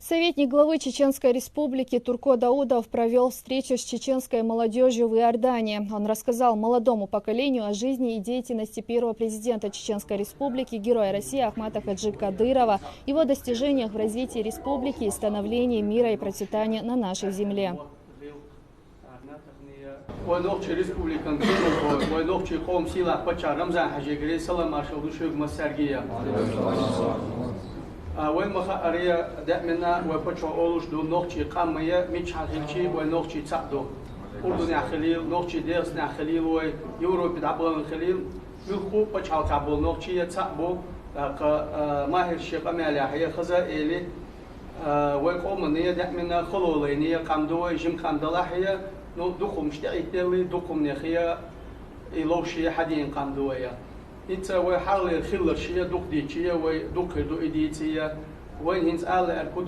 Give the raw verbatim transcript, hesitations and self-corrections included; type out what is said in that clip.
Советник главы Чеченской Республики Турко Даудов провел встречу с чеченской молодежью в Иордании. Он рассказал молодому поколению о жизни и деятельности первого президента Чеченской Республики, героя России Ахмата Хаджи Кадырова, его достижениях в развитии республики и становлении мира и процветания на нашей земле. Вай нохчий республикан кеман, вай нохчий къовм сийлахь паччахь Рамзан Хьажигари салам маршал ду шуьга массаьргия. А, вай ма хаъара, даимана вай паччахьо олуш ду, нохчий къам ма я, миччахьа хилчи вай нохчий цхьаъ ду. Урдунехь хилийла, нохчий ДегӀастанехь хилийла, вай Европе дӀабахана хилийла, муьлхху пачхьалкхехь болу нохчий цхьаъ бу, тӀаккха, а, Магьар шен къамелехь хаза а эли, а, вай къоман даимана халонаш лайна къам ду вай, жима къам далахь а, ну, дукха хӀуманаш тӀехӀитталли, дукха хӀуманех и ловш хьадийна къам ду вай. ХӀинца вай хьалхалера хилларш дукха дийцича, вай дукха хир ду и дийца. Вайна хӀинца ала лаьар ку ду?